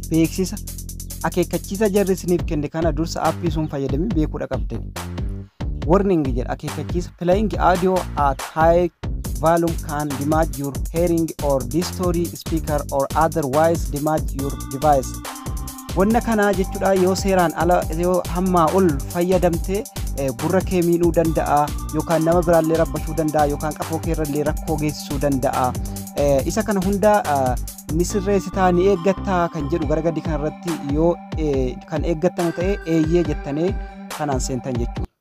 Beeksisa akeekkachiisa jarri isiniif kenne kana dursa aappii sun fayyadamii beekuudha qabdan. Warning jedha, akeekkachiisa: playing audio at high volume can damage your hearing or destroy speaker or otherwise damage your device. Wanna kanaa jechuudha, yoo seeraan ala, yoo hammaa ol fayyadamte gurra kee miidhuu danda'a, yookaan nama biraallee rabbachuu danda'a, yookaan qafoo keerrallee rakkoo geessisuu danda'a. Isa kana hunda ni sirreessitaa, ni eeggattaa kan jedhu gara gadi kanarratti yoo kan eeggattanu ta'e, eeyyee jettanii kanaan seentan jechuudha.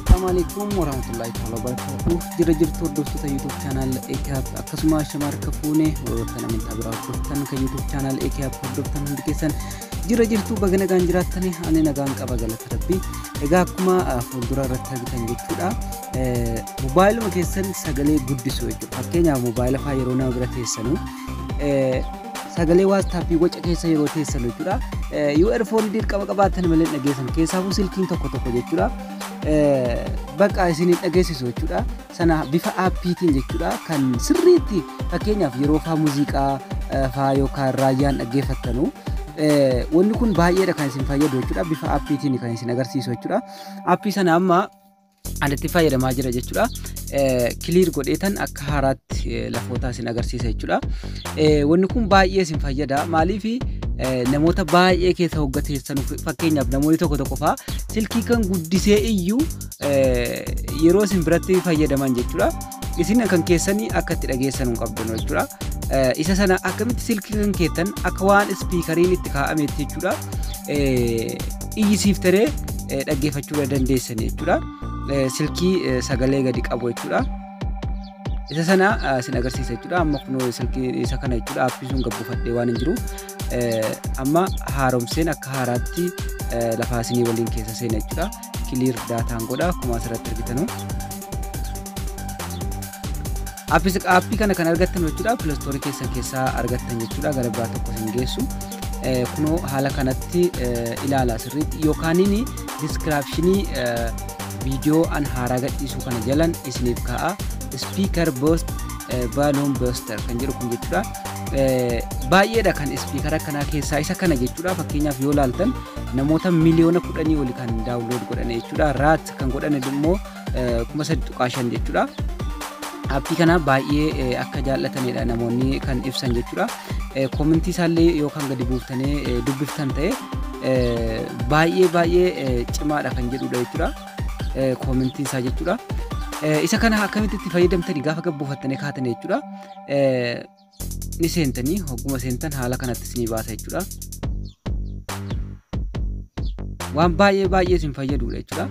Assalamu alaikum warahmatullahi ta'ala wabarakatuh. Jira jirtu hordoftoota YouTube channel AKAP, akkasuma shamarka fuune hordoftan amantaa biraa hordoftan kan YouTube channel AKAP hordoftan hundi keessan, jira jirtu? Baga nagaan jiraattani. Ani nagaan qaba, galata rabbi. Egaa akkuma fuuldura irratti argitan jechuudha, mobaayiluma keessan sagalee guddisu jechuudha. Fakkeenyaaf mobaayila fa'aa yeroo nama bira teessanu, sagalee WhatsAppii waca keessa yeroo teessanu jechuudha. Yoo earphone dirqama qabaattan malee dhageessan, keessaafuu silkiin tokko tokko jechuudha. Bakka isin dhageessisu jechuudha. Sana bifa aappiitiin jechuudha kan sirriitti, fakkeenyaaf yeroo faa muuziqaa faa yookaan raayyaan dhaggeeffattanu, wanni kun baay'eedha kan isin fayyadu jechuudha. Bifa aappiitiin kan isin agarsiisu jechuudha. Aappii sana amma ani itti fayyadamaa jira jechuudha. Clear godheetan akka haaraatti lafootaa isin agarsiisa jechuudha. Wanni kun baay'ee isin fayyada. Maaliif? Namoota baay'ee keessa hoggateessan, fakkeenyaaf namoonni tokko tokko fa'aa silkii kan guddisee iyyuu yeroo isin biratti fayyadaman jechuudha. Isin kan keessanii akka itti dhageessan hin qabdan jechuudha. Isa sana akkamitti silkii kan keessan akka waan speakeriin itti kaa'ametti jechuudha, iyyisiiftaree dhaggeeffachuu dandeessan jechuudha. Silkii sagalee gadi qabu jechuudha. Isa sana isin agarsiisa jechuudha. Amma kunoo silkii isa kana jechuudha. Aappii sun gabbuufadhee waan hin jiruuf amma haaromseen akka haaraatti lafaa isinii waliin keessa seena jechuudha. Clear dataan godha akkuma asirratti argitanu. Aappii kana kan argattan jechuudha, Play Store keessan keessaa argattan jechuudha. Gara biraa tokko isin geessu. Kunoo haala kanatti ilaala sirriitti, yookaan inni description viidiyoo an haaraa gadhiisuu kana jalan isiniif kaa'a. Speaker boost, volume booster kan jedhu kun jechuudha. Baay'eedha kan speakera kanaa keessaa isa kana jechuudha. Fakkeenyaaf yoo laaltan namoota 10 miliyoona oli kan download godhan jechuudha. Rate kan godhan immoo 3.5 jechuudha. Aappii kana baay'ee akka jaallatanidha namoonni kan ibsan jechuudha. Commentii isaallee yoo kan gadi buuftanii dubbiftan ta'e, baay'ee baay'ee cimaadha kan jedhudha jechuudha. Commentiin isaa jechuudha. Isa kana akkamitti itti fayyadamtanii gaafa gabbuufattanii kaatan jechuudha. Ni seentanii, hogguma seentan haala kanatti isinii baasa jechuudha. Waan baay'ee baay'ee isin fayyadudha jechuudha.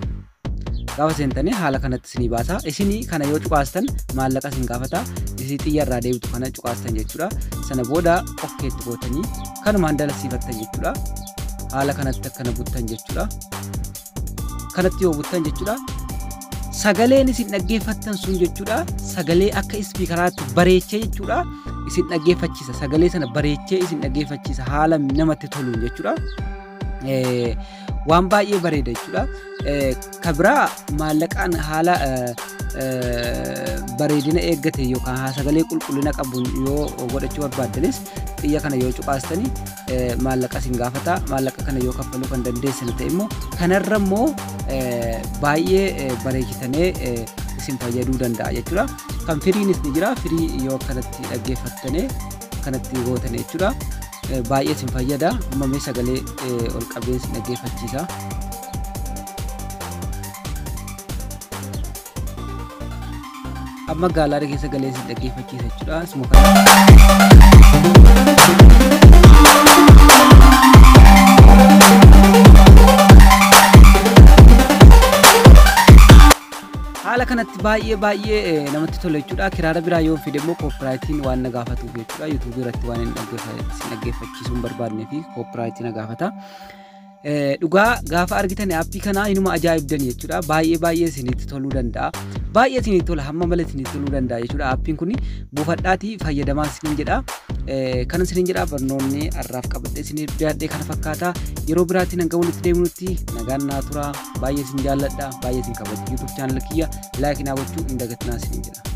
Gaafa seentanii haala kanatti isinii baasa. Isinii kana yoo cuqaastan maallaqa isin gaafata. Isii xiyya irraa deebitu kana cuqaastan jechuudha. Sana booda okaytti gootanii kanumaan dalasiifattan jechuudha. Haala kanatti akkana buttan jechuudha. Kanatti yoo buttan jechuudha, sagaleen isin dhaggeeffattan sun jechuudha, sagalee akka speakeraatti bareechee jechuudha isin dhaggeeffachiisa. Sagalee sana bareechee isin dhaggeeffachiisa haala namatti toluun jechuudha. Waan baay'ee bareeda jechuudha. Ka biraa maallaqaan haala bareedina eeggate yookaan sagalee qulqullina qabuun yoo godhachuu barbaaddanis, xiyya kana yoo cuqaastani maallaqa isin gaafata. Maallaqa kana yoo kaffaluu kan dandeessan ta'e immoo, kanarra immoo baay'ee bareechitanii isin fayyaduu danda'a jechuudha. Kan freeinis ni jira. Free yoo akkanatti dhaggeeffattanii kanatti gootan jechuudha, baay'ee isin fayyada. Amma mee sagalee ol qabeen isin dhaggeeffachiisa. Amma gallery keessa galee isin dhaggeeffachiisa jechuudha. Isuma kana. Haala kanatti baay'ee baay'ee namatti tola jechuudha. Kiraara biraa yoo fide immoo copyrightiin waan na gaafatuuf jechuudha. YouTubeii irratti waan hin dhaggeeffachiisuu hin barbaadnee fi copyrightii na gaafata. Dhugaa gaafa argitan aappii kanaa inuma ajaa'ibdan jechuudha. Baay'ee baay'ee isinitti toluu danda'a. Baay'ee isinitti tola, hamma malee isinitti toluu danda'a jechuudha. Aappiin kun buufadhaatii fayyadamaa isiniin jedha. Kan isiniin jedha, barnoonni har'aaf qabadhee isiniif dhiyaadhee kana fakkaata. Yeroo biraatiin hanga walitti deemnutti nagaan naa tura. Baay'ee isin jaalladha, baay'ee isin kabaja. YouTube channel kiyya like naa gochuu hin dagatinaa isiniin jedha.